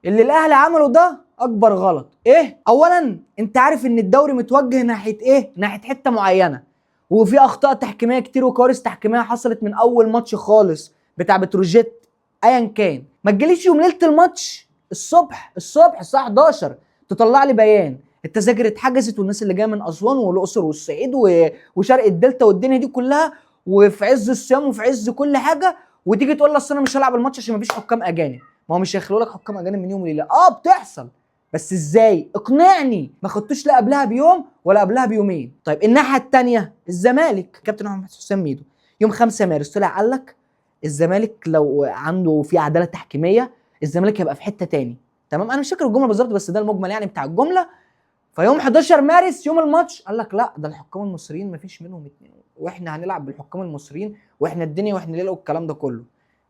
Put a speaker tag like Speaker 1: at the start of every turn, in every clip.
Speaker 1: اللي الاهلي عمله ده اكبر غلط. ايه؟ اولا انت عارف ان الدوري متوجه ناحية ايه؟ ناحية حتة معينة، وفي اخطاء تحكيميه كتير وكوارث تحكيميه حصلت من اول ماتش خالص بتاع بتروجيت. ايا كان، ما تجيليش يوم ليلة الماتش الصبح الساعة 11 تطلع لي بيان التذاكر اتحجزت والناس اللي جاية من اسوان والاقصر والصعيد وشرق الدلتا والدنيا دي كلها، وفي عز الصيام وفي عز كل حاجة، وتيجي تقول لي اصل انا مش هلعب الماتش عشان مفيش حكام اجانب. ما هو مش هيخلوا لك حكام اجانب من يوم وليلة. بتحصل، بس ازاي؟ اقنعني. ما خدتوش لا قبلها بيوم ولا قبلها بيومين. طيب الناحية الثانية الزمالك، كابتن احمد حسام ميدو يوم 5 مارس طلع قال لك الزمالك لو عنده في عدالة تحكيميه الزمالك هيبقى في حتة تاني. تمام، انا مش فاكر الجملة بالظبط بس ده المجمل يعني بتاع الجملة. فيوم 11 مارس يوم الماتش قال لك لا، ده الحكام المصريين مفيش منهم اتنين، واحنا هنلعب بالحكام المصريين، واحنا الدنيا واحنا ليلة والكلام ده كله.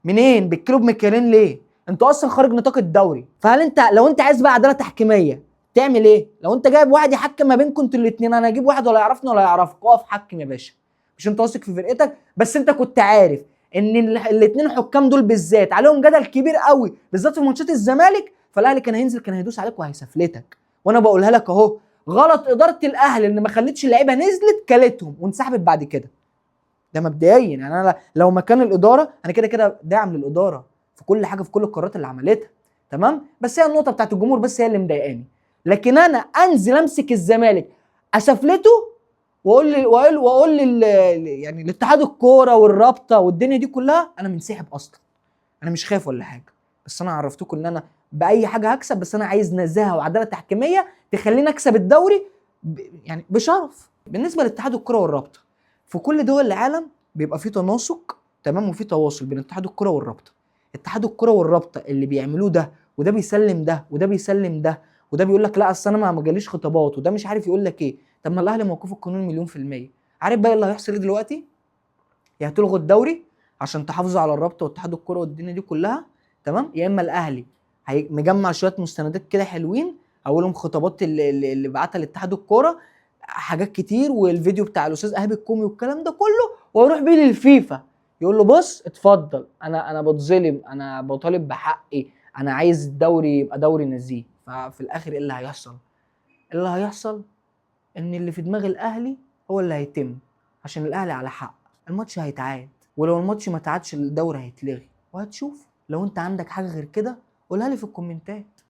Speaker 1: منين بالكيلو بمكيالين؟ ليه؟ انتوا اصلا خارج نطاق الدوري. فهل انت لو انت عايز بقى عدالة تحكيميه تعمل ايه؟ لو انت جايب واحد يحكم ما بينكم انتوا الاثنين، انا هجيب واحد ولا يعرفني ولا يعرفك، اقف حكم يا باشا. مش انت واثق في فرقتك؟ بس انت كنت عارف ان الاثنين حكام دول بالذات عليهم جدل كبير قوي بالذات في ماتشات الزمالك، فالاهلي كان هينزل كان هيدوس عليك وهيسفلتك. وانا بقولها لك اهو، غلط ادارة الاهلي ان ما خلتش اللعيبة نزلت كلتهم وانسحبت بعد كده. ده مبدئيا يعني، انا لو مكان الادارة انا كده كده داعم للادارة في كل حاجة في كل القرارات اللي عملتها. تمام، بس هي النقطة بتاعت الجمهور بس هي اللي مضايقاني. لكن انا انزل امسك الزمالك اسفلته واقول واقول واقول يعني الاتحاد الكورة والرابطه والدنيا دي كلها انا منسحب اصلا، انا مش خايف ولا حاجة، بس انا عرفتكم ان انا باي حاجة هكسب، بس انا عايز نزاهة وعداله تحكيميه تخليني اكسب الدوري يعني بشرف. بالنسبة لاتحاد الكورة والرابطه، في كل دول العالم بيبقى في تناسق، تمام، وفي تواصل بين اتحاد الكورة والرابطه. اتحاد الكورة والرابطه اللي بيعملوه ده، وده بيسلم ده، وده بيسلم ده، وده بيقول لك لا اصل انا ما جاليش خطابات، وده مش عارف يقول لك ايه. طب ما الاهلي موقفه القانوني 1,000,000%. عارف بقى اللي هيحصل ايه دلوقتي؟ يا هتلغوا الدوري عشان تحافظوا على الرابطة واتحاد الكورة والدنيا دي كلها، تمام، يا اما الاهلي مجمع شوية مستندات كده حلوين، اولهم خطابات اللي بعتها لاتحاد الكورة، حاجات كتير، والفيديو بتاع الاستاذ ايهاب الكومي والكلام ده كله، ويروح بيه للفيفا يقول له بص اتفضل، انا بتظلم، انا بطالب بحقي، انا عايز الدوري يبقى دوري نزيه. ففي الاخر ايه اللي هيحصل؟ اللي هيحصل ان اللي في دماغ الاهلي هو اللي هيتم، عشان الاهلي على حق. الماتش هيتعاد، ولو الماتش ما اتعادش الدوري هيتلغي، وهتشوف. لو انت عندك حاجة غير كده قولها لي في الكومنتات.